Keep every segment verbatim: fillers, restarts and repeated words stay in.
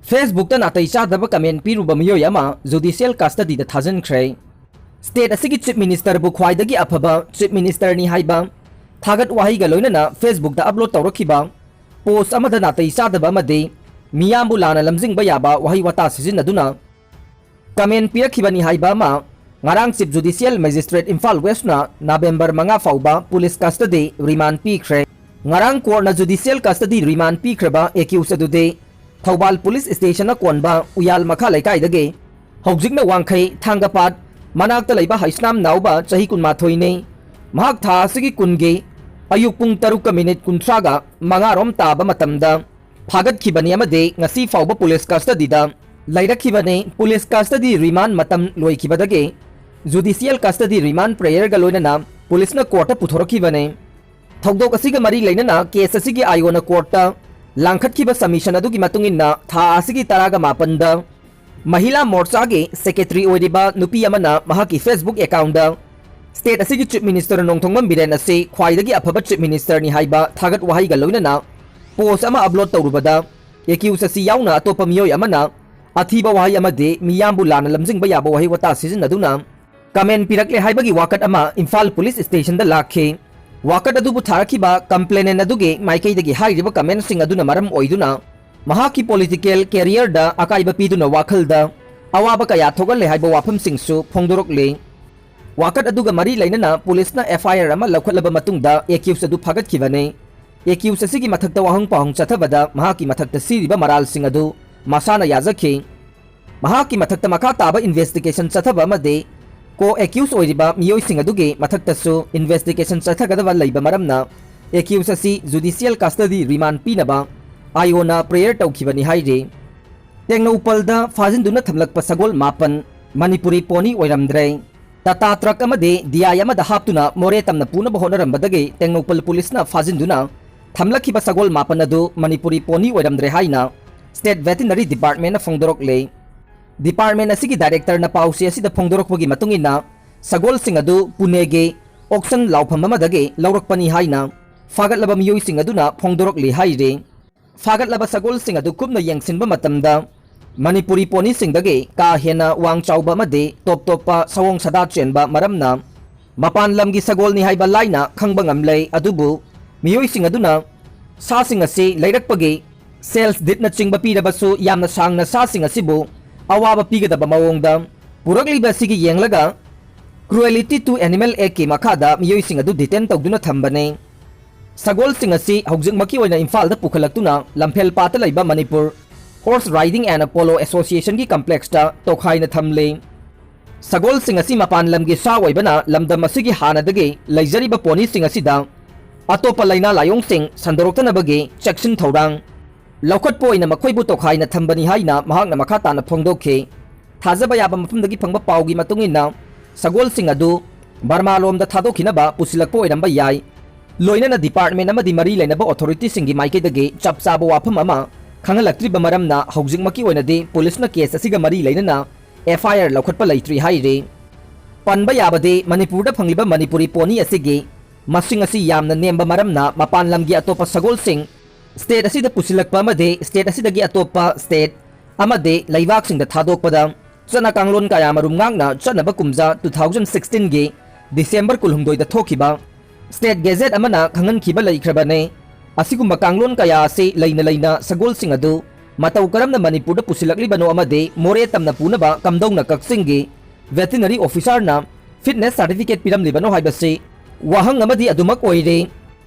Facebookꯇ ꯅꯥꯇꯩ ꯆꯥꯗꯕ comment ꯄꯤꯔꯨꯕ ꯃꯤꯑꯣꯏ ꯑꯃ judicial custodyꯗ ꯊꯥꯖꯤꯟꯈ꯭ꯔꯦ꯫ State ꯑꯁꯤꯒꯤ Chief Ministerꯕꯨ ꯈ꯭ꯋꯥꯏꯗꯒꯤ ꯑꯐꯕ Chief Ministerꯅꯤ ꯍꯥꯏꯕ ꯊꯥꯒꯠ ꯋꯥꯍꯩꯒ ꯂꯣꯏꯅꯅ Facebookꯇ upload ꯇꯧꯔꯛꯈꯤꯕ post ꯑꯃꯗ ꯅꯥꯇꯩ ꯆꯥꯗꯕ ꯑꯃꯗꯤ ꯃꯤꯌꯥꯝꯕꯨ ꯂꯥꯟꯅ ꯂꯝꯖꯤꯡꯕ ꯌꯥꯕ ꯋꯥꯍꯩ ꯋꯥꯇꯥ ꯁꯤꯖꯤꯟꯅꯗꯨꯅ comment ꯄꯤꯔꯛꯈꯤꯕꯅꯤ ꯍꯥꯏꯕ ꯑꯃ ꯉꯔꯥꯡ Chief Judicial Magistrate Imphal Westꯅ November ꯃꯉꯥ ꯐꯥꯎꯕ police custody remand ꯄꯤꯈ꯭ꯔꯦ꯫ ꯉꯔꯥꯡ courtꯅ judicial custody remand ꯄꯤꯈ꯭ꯔꯕ accused ꯑꯗꯨꯗꯤ ꯊꯧꯕꯥꯜ police stationꯅ ꯀꯣꯟꯕ ꯎꯌꯥꯜ ꯃꯈꯥ ꯂꯩꯀꯥꯏꯗꯒꯤ ꯍꯧꯖꯤꯛꯅ ꯋꯥꯡꯈꯩ ꯊꯥꯡꯒꯄꯥꯠ ꯃꯅꯥꯛꯇ ꯂꯩꯕ ꯍꯩꯁꯅꯥꯝ ꯅꯥꯎꯕ ꯆꯍꯤ ꯀꯨꯟꯃꯥꯊꯣꯏꯅꯤ꯫ ꯃꯍꯥꯛ ꯊꯥ ꯑꯁꯤꯒꯤ ꯀꯨꯟꯒꯤ ꯑꯌꯨꯛ ꯄꯨꯡ ꯇꯔꯨꯛꯀ minute ꯀꯨꯟꯊ꯭ꯔꯥꯒ ꯃꯉꯥꯔꯣꯝ ꯇꯥꯕ ꯃꯇꯝꯗ ꯐꯥꯒꯠꯈꯤꯕꯅꯤ ꯑꯃꯗꯤ ꯉꯁꯤ ꯐꯥꯎꯕ police custodyꯗ ꯂꯩꯔꯛꯈꯤꯕꯅꯤ꯫ Police custody remand ꯃꯇꯝ ꯂꯣꯏꯈꯤꯕꯗꯒꯤ judicial custody remand prayerꯒ ꯂꯣꯏꯅꯅ policeꯅ courtꯇ ꯄꯨꯊꯣꯔꯛꯈꯤꯕꯅꯤ꯫ ꯊꯧꯗꯣꯛ ꯑꯁꯤꯒ ꯃꯔꯤ ꯂꯩꯅꯅ case ꯑꯁꯤꯒꯤ ꯑꯥꯏꯑꯣꯅ courtꯇ ꯂꯥꯡꯈꯠꯈꯤꯕ submission ꯑꯗꯨꯒꯤ ꯃꯇꯨꯡ ꯏꯟꯅ ꯊꯥ ꯑꯁꯤꯒꯤ ꯇꯔꯥꯒ ꯃꯥꯄꯟꯗ ꯃꯍꯤꯂꯥ ꯃꯣꯔꯆꯥꯒꯤ secretary ꯑꯣꯏꯔꯤꯕ ꯅꯨꯄꯤ ꯑꯃꯅ ꯃꯍꯥꯛꯀꯤ Facebook accountꯇ state ꯑꯁꯤꯒꯤ Chief Minister ꯅꯣꯡꯊꯣꯝꯕꯝ ꯕꯤꯔꯦꯟ ꯑꯁꯤ ꯈ꯭ꯋꯥꯏꯗꯒꯤ ꯑꯐꯕ Chief Ministerꯅꯤ ꯍꯥꯏꯕ ꯊꯥꯒꯠ ꯋꯥꯍꯩꯒ ꯂꯣꯏꯅꯅ post ꯑꯃ upload ꯇꯧꯔꯨꯕꯗ accused ꯑꯁꯤ ꯌꯥꯎꯅ ꯑꯇꯣꯞꯄ ꯃꯤꯑꯣꯏ ꯑꯃꯅ ꯑꯊꯤꯕ ꯋꯥꯍꯩ ꯑꯃꯗꯤ ꯃꯤꯌꯥꯝꯕꯨ ꯂꯥꯟꯅ ꯂꯝꯖꯤꯡꯕ ꯌꯥꯕ ꯋꯥꯍꯩ ꯋꯥꯇꯥ ꯁꯤꯖꯤꯟꯅꯗꯨꯅ comment ꯄꯤꯔꯛꯂꯦ ꯍꯥꯏꯕꯒꯤ ꯋꯥꯀꯠ ꯑꯃ ꯏꯝꯐꯥꯜ police stationꯗ ꯂꯥꯛꯈꯤ꯫ ꯋꯥꯀꯠ ꯑꯗꯨꯕꯨ ꯊꯥꯔꯛꯈꯤꯕ complainant ꯑꯗꯨꯒꯤ ꯃꯥꯏꯀꯩꯗꯒꯤ ꯍꯥꯏꯔꯤꯕ commentꯁꯤꯡ ꯑꯗꯨꯅ ꯃꯔꯝ ꯑꯣꯏꯗꯨꯅ ꯃꯍꯥꯛꯀꯤ political careerꯗ ꯑꯀꯥꯏꯕ ꯄꯤꯗꯨꯅ ꯋꯥꯈꯜꯗ ꯑꯋꯥꯕ ꯀꯌꯥ ꯊꯣꯛꯍꯜꯂꯦ ꯍꯥꯏꯕ ꯋꯥꯐꯝꯁꯤꯡꯁꯨ ꯐꯣꯡꯗꯣꯔꯛꯂꯤ꯫ ꯋꯥꯀꯠ ꯑꯗꯨꯒ ꯃꯔꯤ ꯂꯩꯅꯅ policeꯅ FIR ꯑꯃ ꯂꯧꯈꯠꯂꯕ ꯃꯇꯨꯡꯗ accused ꯑꯗꯨ ꯐꯥꯒꯠꯈꯤꯕꯅꯤ꯫ Accused ꯑꯁꯤꯒꯤ ꯃꯊꯛꯇ ꯋꯥꯍꯪ ꯄꯥꯎꯍꯪ ꯆꯠꯊꯕꯗ ꯃꯍꯥꯛꯀꯤ ꯃꯊꯛꯇ ꯁꯤꯔꯤꯕ ꯃꯔꯥꯜꯁꯤꯡ ꯑꯗꯨ ꯃꯁꯥꯅ ꯌꯥꯖꯈꯤ꯫ ꯃꯍꯥꯛꯀꯤ ꯃꯊꯛꯇ ꯃꯈꯥ ꯇꯥꯕ investigation ꯆꯠꯊꯕ ꯑꯃꯗꯤ co-accused ꯑꯣꯏꯔꯤꯕ ꯃꯤꯑꯣꯏꯁꯤꯡ ꯑꯗꯨꯒꯤ ꯃꯊꯛꯇꯁꯨ investigation ꯆꯠꯊꯒꯗꯕ ꯂꯩꯕ ꯃꯔꯝꯅ accused ꯑꯁꯤ judicial custody remand ꯄꯤꯅꯕ ꯑꯥꯏꯑꯣꯅ prayer ꯇꯧꯈꯤꯕꯅꯤ ꯍꯥꯏꯔꯤ꯫ ꯇꯦꯡꯅꯧꯄꯜꯗ ꯐꯥꯖꯤꯟꯗꯨꯅ ꯊꯝꯂꯛꯄ ꯁꯒꯣꯜ ꯃꯥꯄꯟ ꯃꯅꯤꯄꯨꯔꯤ pony ꯑꯣꯏꯔꯝꯗ꯭ꯔꯦ꯫ ꯇꯥꯇꯥ truck ꯑꯃꯗꯤ ꯗꯤꯑꯥꯏ ꯑꯃꯗ ꯍꯥꯞꯇꯨꯅ ꯃꯣꯔꯦ ꯇꯝꯅ ꯄꯨꯅꯕ ꯍꯣꯠꯅꯔꯝꯕꯗꯒꯤ ꯇꯦꯡꯅꯧꯄꯜ policeꯅ ꯐꯥꯖꯤꯟꯗꯨꯅ ꯊꯝꯂꯛꯈꯤꯕ ꯁꯒꯣꯜ ꯃꯥꯄꯟ ꯑꯗꯨ ꯃꯅꯤꯄꯨꯔꯤ pony ꯑꯣꯏꯔꯝꯗ꯭ꯔꯦ ꯍꯥꯏꯅ State Veterinary Departmentꯅ ꯐꯣꯡꯗꯣꯔꯛꯂꯦ꯫ Department ꯑꯁꯤꯒꯤ directorꯅ ꯄꯥꯎꯆꯦ ꯑꯁꯤꯗ ꯐꯣꯡꯗꯣꯔꯛꯄꯒꯤ ꯃꯇꯨꯡ ꯏꯟꯅ ꯁꯒꯣꯜꯁꯤꯡ ꯑꯗꯨ ꯄꯨꯅꯦꯒꯤ auction ꯂꯥꯎꯐꯝ ꯑꯃꯗꯒꯤ ꯂꯧꯔꯛꯄꯅꯤ ꯍꯥꯏꯅ ꯐꯥꯒꯠꯂꯕ ꯃꯤꯑꯣꯏꯁꯤꯡ ꯑꯗꯨꯅ ꯐꯣꯡꯗꯣꯔꯛꯂꯤ ꯍꯥꯏꯔꯤ꯫ ꯐꯥꯒꯠꯂꯕ ꯁꯒꯣꯜꯁꯤꯡ ꯑꯗꯨ ꯀꯨꯞꯅ ꯌꯦꯡꯁꯤꯟꯕ ꯃꯇꯝꯗ, ꯃꯅꯤꯄꯨꯔꯤ ꯄꯣꯅꯤꯁꯤꯡꯗꯒꯤ ꯀꯥ ꯍꯦꯟꯅ ꯋꯥꯡ ꯆꯥꯎꯕ ꯑꯃꯗꯤ ꯇꯣꯞ ꯇꯣꯞꯄ ꯁꯑꯣꯡ ꯁꯥꯗꯥ ꯆꯦꯟꯕ ꯃꯔꯝꯅ, ꯃꯄꯥꯟ ꯂꯝꯒꯤ ꯁꯒꯣꯜꯅꯤ ꯍꯥꯏꯕ ꯂꯥꯏꯅ ꯈꯪꯕ ꯉꯝꯂꯦ꯫ ꯑꯗꯨꯕꯨ ꯃꯤꯑꯣꯏꯁꯤꯡ ꯑꯗꯨꯅ ꯁꯥꯁꯤꯡ ꯑꯁꯤ ꯂꯩꯔꯛꯄꯒꯤ ꯁꯦꯜꯁ ꯗꯤꯠꯅꯆꯤꯡꯕ ꯄꯤꯔꯕꯁꯨ, ꯌꯥꯝꯅ ꯁꯥꯡꯅ ꯁꯥꯁꯤꯡ ꯑꯁꯤꯕꯨ ꯑꯋꯥꯕ ꯄꯤꯒꯗꯕ ꯃꯑꯣꯡꯗ ꯄꯨꯔꯛꯂꯤꯕ ꯑꯁꯤꯒꯤ ꯌꯦꯡꯂꯒ, Cruelty to Animal Actꯀꯤ ꯃꯈꯥꯗ ꯃꯤꯑꯣꯏꯁꯤꯡ ꯑꯗꯨ ꯗꯤꯇꯦꯟ ꯇꯧꯗꯨꯅ ꯊꯝꯕꯅꯤ꯫ ꯁꯒꯣꯜꯁꯤꯡ ꯑꯁꯤ ꯍꯧꯖꯤꯛꯃꯛꯀꯤ ꯑꯣꯏꯅ ꯏꯝꯐꯥꯜꯗ ꯄꯨꯈꯠꯂꯛꯇꯨꯅ ꯂꯝꯐꯦꯜ ꯄꯥꯠꯇ ꯂꯩꯕ Manipur Horse Riding and Polo Associationꯒꯤ complexꯇ ꯇꯣꯈꯥꯏꯅ ꯊꯝꯂꯤ꯫ ꯁꯒꯣꯜꯁꯤꯡ ꯑꯁꯤ ꯃꯄꯥꯟ ꯂꯝꯒꯤ ꯁꯥ ꯑꯣꯏꯕꯅ ꯂꯝꯗꯝ ꯑꯁꯤꯒꯤ ꯍꯥꯟꯅꯗꯒꯤ ꯂꯩꯖꯔꯤꯕ ꯄꯣꯅꯤꯁꯤꯡ ꯑꯁꯤꯗ ꯑꯇꯣꯞꯄ ꯂꯥꯏꯅꯥ ꯂꯥꯏꯑꯣꯡꯁꯤꯡ ꯁꯟꯗꯣꯔꯛꯇꯅꯕꯒꯤ ꯆꯦꯛꯁꯤꯟ ꯊꯧꯔꯥꯡ ꯂꯧꯈꯠꯄ ꯑꯣꯏꯅ ꯃꯈꯣꯏꯕꯨ ꯇꯣꯈꯥꯏꯅ ꯊꯝꯕꯅꯤ ꯍꯥꯏꯅ ꯃꯍꯥꯛꯅ ꯃꯈꯥ ꯇꯥꯅ ꯐꯣꯡꯗꯣꯛꯈꯤ꯫ ꯊꯥꯖꯕ ꯌꯥꯕ ꯃꯐꯝꯗꯒꯤ ꯐꯪꯕ ꯄꯥꯎꯒꯤ ꯃꯇꯨꯡ ꯏꯟꯅ, ꯁꯒꯣꯜꯁꯤꯡ ꯑꯗꯨ ꯕꯔꯃꯥꯂꯣꯝꯗ ꯊꯥꯗꯣꯛꯈꯤꯅꯕ ꯄꯨꯁꯤꯜꯂꯛꯄ ꯑꯣꯏꯔꯝꯕ ꯌꯥꯏ꯫ ꯂꯣꯏꯅꯅ department ꯑꯃꯗꯤ ꯃꯔꯤ ꯂꯩꯅꯕ authorityꯁꯤꯡꯒꯤ ꯃꯥꯏꯀꯩꯗꯒꯤ ꯆꯞ ꯆꯥꯕ ꯋꯥꯐꯝ ꯑꯃ ꯈꯪꯍꯜꯂꯛꯇ꯭ꯔꯤꯕ ꯃꯔꯝꯅ, ꯍꯧꯖꯤꯛꯃꯛꯀꯤ ꯑꯣꯏꯅꯗꯤ ꯄꯨꯂꯤꯁꯅ case ꯑꯁꯤꯒ ꯃꯔꯤ ꯂꯩꯅꯅ F I R ꯂꯧꯈꯠꯄ ꯂꯩꯇ꯭ꯔꯤ ꯍꯥꯏꯔꯤ꯫ ꯄꯟꯕ ꯌꯥꯕꯗꯤ, ꯃꯅꯤꯄꯨꯔꯗ ꯐꯪꯂꯤꯕ ꯃꯅꯤꯄꯨꯔꯤ ꯄꯣꯅꯤ ꯑꯁꯤꯒꯤ ꯃꯁꯤꯡ ꯑꯁꯤ ꯌꯥꯝꯅ ꯅꯦꯝꯕ ꯃꯔꯝꯅ, ꯃꯄꯥꯟ ꯂꯝꯒꯤ ꯑꯇꯣꯞꯄ ꯁꯒꯣꯜꯁꯤꯡ state ꯑꯁꯤꯗ ꯄꯨꯁꯤꯜꯂꯛꯄ ꯑꯃꯗꯤ state ꯑꯁꯤꯗꯒꯤ ꯑꯇꯣꯞꯄ state ꯑꯃꯗꯤ ꯂꯩꯕꯥꯛꯁꯤꯡꯗ ꯊꯥꯗꯣꯛꯄꯗ ꯆꯠꯅ ꯀꯥꯡꯂꯣꯟ ꯀꯌꯥꯃꯔꯨꯝ ꯉꯥꯛꯅ ꯆꯠꯅꯕ ꯀꯨꯝꯖꯥ two thousand sixteenꯒꯤ December ꯀꯨꯟꯍꯨꯝꯗꯣꯏꯗ ꯊꯣꯛꯈꯤꯕ state gazette ꯑꯃꯅ ꯈꯪꯍꯟꯈꯤꯕ ꯂꯩꯈ꯭ꯔꯕꯅꯤ꯫ ꯑꯁꯤꯒꯨꯝꯕ ꯀꯥꯡꯂꯣꯟ ꯀꯌꯥ ꯑꯁꯤ ꯂꯩꯅ ꯂꯩꯅ ꯁꯒꯣꯜꯁꯤꯡ ꯑꯗꯨ ꯃꯇꯧ ꯀꯔꯝꯅ ꯃꯅꯤꯄꯨꯔꯗ ꯄꯨꯁꯤꯜꯂꯛꯂꯤꯕꯅꯣ ꯑꯃꯗꯤ ꯃꯣꯔꯦ ꯇꯝꯅ ꯄꯨꯅꯕ ꯀꯝꯗꯧꯅ ꯀꯛꯆꯤꯡꯒꯤ veterinary officerꯅ fitness certificate ꯄꯤꯔꯝꯂꯤꯕꯅꯣ ꯍꯥꯏꯕꯁꯤ ꯋꯥꯍꯪ ꯑꯃꯗꯤ ꯑꯗꯨꯃꯛ ꯑꯣꯏꯔꯤ꯫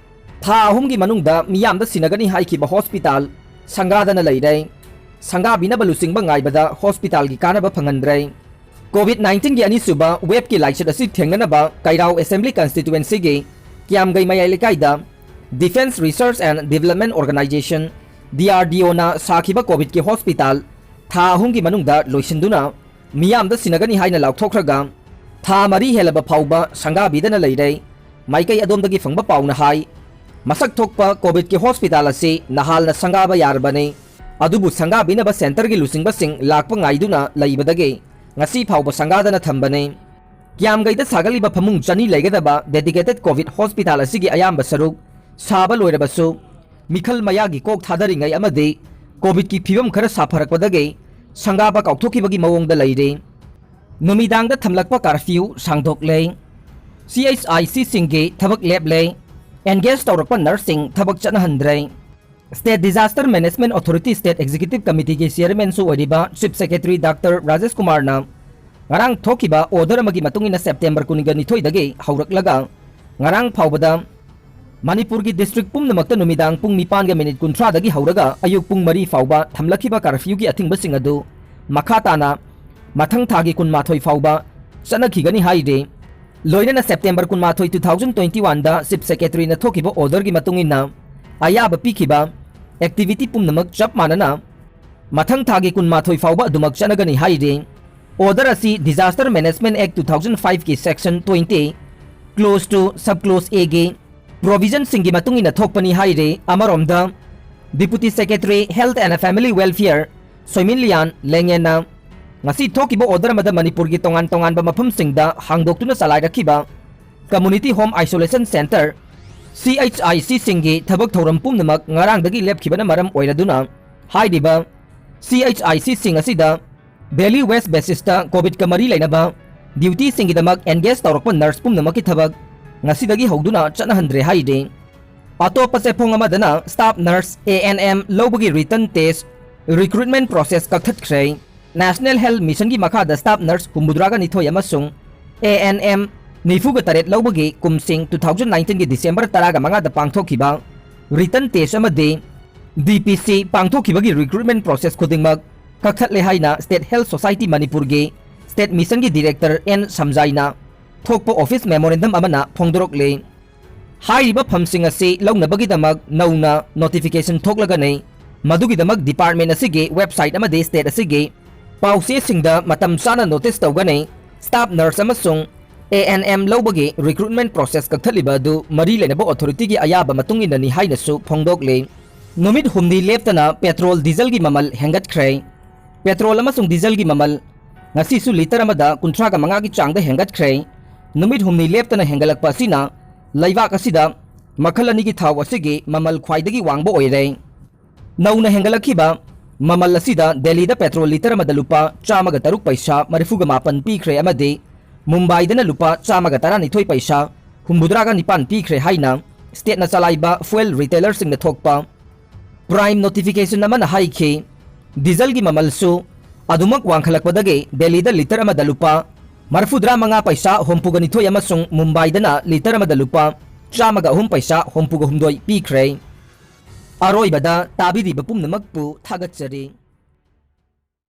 ꯊꯥ ꯑꯍꯨꯝꯒꯤ ꯃꯅꯨꯡꯗ ꯃꯤꯌꯥꯝꯗ ꯁꯤꯟꯅꯒꯅꯤ ꯍꯥꯏꯈꯤꯕ hospital ꯁꯪꯒꯥꯗꯅ ꯂꯩꯔꯦ꯫ ꯁꯪꯒꯥꯕꯤꯅꯕ ꯂꯨꯆꯤꯡꯕ ꯉꯥꯏꯕꯗ hospitalꯒꯤ ꯀꯥꯟꯅꯕ ꯐꯪꯍꯟꯗ꯭ꯔꯦ꯫ COVID nineteenꯒꯤ ꯑꯅꯤꯁꯨꯕ waveꯀꯤ ꯂꯥꯏꯆꯠ ꯑꯁꯤ ꯊꯦꯡꯅꯅꯕ ꯀꯩꯔꯥꯎ Assembly Constituencyꯒꯤ ꯀꯤꯌꯥꯝꯒꯩ ꯃꯌꯥꯏ ꯂꯩꯀꯥꯏꯗ Defence Research and Development Organisation, DRDOꯅ ꯁꯥꯈꯤꯕ COVIDꯀꯤ hospital ꯊꯥ ꯑꯍꯨꯝꯒꯤ ꯃꯅꯨꯡꯗ ꯂꯣꯏꯁꯤꯟꯗꯨꯅ ꯃꯤꯌꯥꯝꯗ ꯁꯤꯟꯅꯒꯅꯤ ꯍꯥꯏꯅ ꯂꯥꯎꯊꯣꯛꯈ꯭ꯔꯒ, ꯊꯥ ꯃꯔꯤ ꯍꯦꯜꯂꯕ ꯐꯥꯎꯕ ꯁꯪꯒꯥꯕꯤꯗꯅ ꯂꯩꯔꯦ꯫ ꯃꯥꯏꯀꯩ ꯑꯗꯣꯝꯗꯒꯤ ꯐꯪꯕ ꯄꯥꯎꯅ ꯍꯥꯏ, ꯃꯁꯛ ꯊꯣꯛꯄ COVIDꯀꯤ hospital ꯑꯁꯤ ꯅꯍꯥꯜꯅ ꯁꯪꯒꯥꯕ ꯌꯥꯔꯕꯅꯤ꯫ ꯑꯗꯨꯕꯨ ꯁꯪꯒꯥꯕꯤꯅꯕ centreꯒꯤ ꯂꯨꯆꯤꯡꯕꯁꯤꯡ ꯂꯥꯛꯄ ꯉꯥꯏꯗꯨꯅ ꯂꯩꯕꯗꯒꯤ ꯉꯁꯤ ꯐꯥꯎꯕ ꯁꯪꯒꯥꯗꯅ ꯊꯝꯕꯅꯤ꯫ ꯀꯤꯌꯥꯝꯒꯩꯗ ꯁꯥꯒꯠꯂꯤꯕ ꯐꯃꯨꯡ ꯆꯅꯤ ꯂꯩꯒꯗꯕ dedicated COVID hospital ꯑꯁꯤꯒꯤ ꯑꯌꯥꯝꯕ ꯁꯔꯨꯛ ꯁꯥꯕ ꯂꯣꯏꯔꯕꯁꯨ, ꯃꯤꯈꯜ ꯃꯌꯥꯒꯤ ꯀꯣꯛ ꯊꯥꯗꯔꯤꯉꯩ ꯑꯃꯗꯤ ꯀꯣꯚꯤꯗꯀꯤ ꯐꯤꯕꯝ ꯈꯔ ꯁꯥꯐꯔꯛꯄꯗꯒꯤ ꯁꯪꯒꯥꯕ ꯀꯥꯎꯊꯣꯛꯈꯤꯕꯒꯤ ꯃꯑꯣꯡꯗ ꯂꯩꯔꯤ꯫ ꯅꯨꯃꯤꯗꯥꯡꯗ ꯊꯝꯂꯛꯄ ꯀꯥꯔꯐ꯭ꯌꯨ ꯁꯥꯡꯗꯣꯛꯂꯦ꯫ ꯁꯤ ꯑꯩꯆ ꯑꯥꯏ ꯁꯤꯁꯤꯡꯒꯤ ꯊꯕꯛ ꯂꯦꯞꯂꯦ꯫ ꯑꯦꯟꯒꯦꯖ ꯇꯧꯔꯛꯄ ꯅꯔꯁꯁꯤꯡ ꯊꯕꯛ ꯆꯠꯅꯍꯟꯗ꯭ꯔꯦ꯫ State Disaster Management Authority State Executive Committeeꯒꯤ ꯆꯤꯌꯔꯃꯦꯟꯁꯨ ꯑꯣꯏꯔꯤꯕ ꯆꯤꯐ ꯁꯦꯀ꯭ꯔꯦꯇꯔꯤ ꯗꯥꯛꯇꯔ ꯔꯥꯖꯦꯁ ꯀꯨꯃꯥꯔꯅ ꯉꯔꯥꯡ ꯊꯣꯛꯈꯤꯕ ꯑꯣꯔꯗꯔ ꯑꯃꯒꯤ ꯃꯇꯨꯡ ꯏꯟꯅ ꯁꯦꯞꯇꯦꯝꯕꯔ ꯀꯨꯟꯒ ꯅꯤꯊꯣꯏꯗꯒꯤ ꯍꯧꯔꯛꯂꯒ ꯉꯔꯥꯡ ꯐꯥꯎꯕꯗ ꯃꯅꯤꯄꯨꯔꯒꯤ ꯗꯤꯁꯇ꯭ꯔꯤꯛ ꯄꯨꯝꯅꯃꯛꯇ ꯅꯨꯃꯤꯗꯥꯡ ꯄꯨꯡ ꯅꯤꯄꯥꯟꯒ ꯃꯤꯅꯤꯠ ꯀꯨꯟꯊ꯭ꯔꯥꯗꯒꯤ ꯍꯧꯔꯒ ꯑꯌꯨꯛ ꯄꯨꯡ ꯃꯔꯤ ꯐꯥꯎꯕ ꯊꯝꯂꯛꯈꯤꯕ ꯀꯥꯔꯐ꯭ꯌꯨꯒꯤ ꯑꯊꯤꯡꯕꯁꯤꯡ ꯑꯗꯨ ꯃꯈꯥ ꯇꯥꯅ ꯃꯊꯪ ꯊꯥꯒꯤ ꯀꯨꯟꯃꯥꯊꯣꯏ ꯐꯥꯎꯕ ꯆꯠꯅꯈꯤꯒꯅꯤ ꯍꯥꯏꯔꯤ꯫ ꯂꯣꯏꯅꯅ ꯁꯦꯞꯇꯦꯝꯕꯔ ꯀꯨꯟꯃꯥꯊꯣꯏ, two thousand twenty-oneꯗ ꯆꯤꯐ ꯁꯦꯀ꯭ꯔꯦꯇꯔꯤꯅ ꯊꯣꯛꯈꯤꯕ ꯑꯣꯔꯗꯔꯒꯤ ꯃꯇꯨꯡ ꯏꯟꯅ ꯑꯌꯥꯕ ꯄꯤꯈꯤꯕ ꯑꯦꯛꯇꯤꯚꯤꯇꯤ ꯄꯨꯝꯅꯃꯛ ꯆꯞ ꯃꯥꯟꯅꯅ ꯃꯊꯪ ꯊꯥꯒꯤ ꯀꯨꯟꯃꯥꯊꯣꯏ ꯐꯥꯎꯕ ꯑꯗꯨꯃꯛ ꯆꯠꯅꯒꯅꯤ ꯍꯥꯏꯔꯤ꯫ ꯑꯣꯔꯗꯔ ꯑꯁꯤ Disaster Management Act two thousand fiveꯀꯤ section twenty, clause two, sub clause Aꯒꯤ ꯄ꯭ꯔꯣꯚꯤꯖꯟꯁꯤꯡꯒꯤ ꯃꯇꯨꯡ ꯏꯟꯅ ꯊꯣꯛꯄꯅꯤ ꯍꯥꯏꯔꯤ꯫ ꯑꯃꯔꯣꯝꯗ, Deputy Secretary Health and Family Welfare ꯁꯣꯏꯃꯤꯟ ꯂꯤꯌꯥꯟ ꯂꯦꯡꯉꯦꯟꯅ ꯉꯁꯤ ꯊꯣꯛꯈꯤꯕ ꯑꯣꯔꯗꯔ ꯑꯃꯗ ꯃꯅꯤꯄꯨꯔꯒꯤ ꯇꯣꯉꯥꯟ ꯇꯣꯉꯥꯟꯕ ꯃꯐꯝꯁꯤꯡꯗ ꯍꯥꯡꯗꯣꯛꯇꯨꯅ ꯆꯂꯥꯏꯔꯛꯈꯤꯕ Community Home Isolation Centre, C H I Cꯁꯤꯡꯒꯤ ꯊꯕꯛ ꯊꯧꯔꯝ ꯄꯨꯝꯅꯃꯛ ꯉꯔꯥꯡꯗꯒꯤ ꯂꯦꯞꯈꯤꯕꯅ ꯃꯔꯝ ꯑꯣꯏꯔꯗꯨꯅ, ꯍꯥꯏꯔꯤꯕ C H I Cꯁꯤꯡ ꯑꯁꯤꯗ daily wage basisꯇ ꯀꯣꯚꯤꯗꯀ ꯃꯔꯤ ꯂꯩꯅꯕ ꯗ꯭ꯌꯨꯇꯤꯁꯤꯡꯒꯤꯗꯃꯛ ꯑꯦꯟꯒꯦꯖ ꯇꯧꯔꯛꯄ ꯅꯔꯁ ꯄꯨꯝꯅꯃꯛꯀꯤ ꯊꯕꯛ ꯉꯁꯤꯗꯒꯤ ꯍꯧꯗꯨꯅ ꯆꯠꯅꯍꯟꯗ꯭ꯔꯦ ꯍꯥꯏꯔꯤ꯫ ꯑꯇꯣꯞꯄ ꯆꯦꯐꯣꯡ ꯑꯃꯗꯅ staff nurse, A N M ꯂꯧꯕꯒꯤ written test, recruitment process ꯀꯛꯊꯠꯈ꯭ꯔꯦ꯫ National Health Missionꯒꯤ ꯃꯈꯥꯗ staff nurse ꯍꯨꯝꯐꯨꯇꯔꯥꯒ ꯅꯤꯊꯣꯏ ꯑꯃꯁꯨꯡ A N M ꯅꯤꯐꯨꯒ ꯇꯔꯦꯠ ꯂꯧꯕꯒꯤ ꯀꯨꯝꯁꯤꯡ two thousand nineteenꯒꯤ December ꯇꯔꯥꯒ ꯃꯉꯥꯗ ꯄꯥꯡꯊꯣꯛꯈꯤꯕ written test ꯑꯃꯗꯤ D P C ꯄꯥꯡꯊꯣꯛꯈꯤꯕꯒꯤ recruitment process ꯈꯨꯗꯤꯡꯃꯛ ꯀꯛꯊꯠꯂꯦ ꯍꯥꯏꯅ State Health Society ꯃꯅꯤꯄꯨꯔꯒꯤ State Missionꯒꯤ Director N ꯁꯝꯖꯥꯏꯅ ꯊꯣꯛꯄ office memorandum ꯑꯃꯅ ꯐꯣꯡꯗꯣꯔꯛꯂꯤ꯫ ꯍꯥꯏꯔꯤꯕ ꯐꯝꯁꯤꯡ ꯑꯁꯤ ꯂꯧꯅꯕꯒꯤꯗꯃꯛ ꯅꯧꯅ notification ꯊꯣꯛꯂꯒꯅꯤ꯫ ꯃꯗꯨꯒꯤꯗꯃꯛ department ꯑꯁꯤꯒꯤ website ꯑꯃꯗꯤ state ꯑꯁꯤꯒꯤ ꯄꯥꯎꯆꯦꯁꯤꯡꯗ ꯃꯇꯝ ꯆꯥꯅ notice ꯇꯧꯒꯅꯤ꯫ Staff nurse ꯑꯃꯁꯨꯡ A N M ꯂꯧꯕꯒꯤ recruitment process ꯀꯛꯊꯠꯂꯤꯕ ꯑꯗꯨ ꯃꯔꯤ ꯂꯩꯅꯕ authorityꯒꯤ ꯑꯌꯥꯕ ꯃꯇꯨꯡ ꯏꯟꯅꯅꯤ ꯍꯥꯏꯅꯁꯨ ꯐꯣꯡꯗꯣꯛꯂꯤ꯫ ꯅꯨꯃꯤꯠ ꯍꯨꯝꯅꯤ ꯂꯦꯞꯇꯅ petrol dieselꯒꯤ ꯃꯃꯜ ꯍꯦꯟꯒꯠꯈ꯭ꯔꯦ꯫ Petrol ꯑꯃꯁꯨꯡ dieselꯒꯤ ꯃꯃꯜ ꯉꯁꯤꯁꯨ litre ꯑꯃꯗ ꯀꯨꯟꯊ꯭ꯔꯥꯒ ꯃꯉꯥꯒꯤ ꯆꯥꯡꯗ ꯍꯦꯟꯒꯠꯈ꯭ꯔꯦ꯫ ꯅꯨꯃꯤꯠ ꯍꯨꯝꯅꯤ ꯂꯦꯞꯇꯅ ꯍꯦꯟꯒꯠꯂꯛꯄ ꯑꯁꯤꯅ ꯂꯩꯕꯥꯛ ꯑꯁꯤꯗ ꯃꯈꯜ ꯑꯅꯤꯒꯤ ꯊꯥꯎ ꯑꯁꯤꯒꯤ ꯃꯃꯜ ꯈ꯭ꯋꯥꯏꯗꯒꯤ ꯋꯥꯡꯕ ꯑꯣꯏꯔꯦ꯫ ꯅꯧꯅ ꯍꯦꯟꯒꯠꯂꯛꯈꯤꯕ ꯃꯃꯜ ꯑꯁꯤꯗ ꯗꯦꯜꯂꯤꯗ ꯄꯦꯇ꯭ꯔꯣꯜ ꯂꯤꯇꯔ ꯑꯃꯗ ꯂꯨꯄꯥ ꯆꯥꯝꯃꯒ ꯇꯔꯨꯛ ꯄꯩꯁꯥ ꯃꯔꯤꯐꯨꯒ ꯃꯥꯄꯟ ꯄꯤꯈ꯭ꯔꯦ ꯑꯃꯗꯤ ꯃꯨꯝꯕꯥꯏꯗꯅ ꯂꯨꯄꯥ ꯆꯥꯝꯃꯒ ꯇꯔꯥꯅꯤꯊꯣꯏ ꯄꯩꯁꯥ ꯍꯨꯝꯐꯨꯇꯔꯥꯒ ꯅꯤꯄꯥꯟ ꯄꯤꯈ꯭ꯔꯦ ꯍꯥꯏꯅ ꯁ꯭ꯇꯦꯠꯅ ꯆꯂꯥꯏꯕ ꯐ꯭ꯌꯨꯑꯦꯜ ꯔꯤꯇꯦꯂꯔꯁꯤꯡꯗ ꯊꯣꯛꯄ ꯄ꯭ꯔꯥꯏꯝ ꯅꯣꯇꯤꯐꯤꯀꯦꯁꯟ ꯑꯃꯅ ꯍꯥꯏꯈꯤ꯫ ꯗꯤꯖꯜꯒꯤ ꯃꯃꯜꯁꯨ ꯑꯗꯨꯃꯛ ꯋꯥꯡꯈꯠꯂꯛꯄꯗꯒꯤ ꯗꯦꯜꯂꯤꯗ ꯂꯤꯇꯔ ꯑꯃꯗ ꯂꯨꯄꯥ ꯃꯔꯤꯐꯨꯇꯔꯥ ꯃꯉꯥ ꯄꯩꯁꯥ ꯍꯨꯝꯐꯨꯒ ꯅꯤꯊꯣꯏ ꯑꯃꯁꯨꯡ ꯃꯨꯝꯕꯥꯏꯗꯅ ꯂꯤꯇꯔ ꯑꯃꯗ ꯂꯨꯄꯥ ꯆꯥꯝꯃꯒ ꯑꯍꯨꯝ ꯄꯩꯁꯥ ꯍꯨꯝꯐꯨꯒ ꯍꯨꯝꯗꯣꯏ ꯄꯤꯈ꯭ꯔꯦ꯫ ꯑꯔꯣꯏꯕꯗ ꯇꯥꯕꯤꯔꯤꯕ ꯄꯨꯝꯅꯃꯛꯄꯨ ꯊꯥꯒꯠꯆꯔꯤ꯫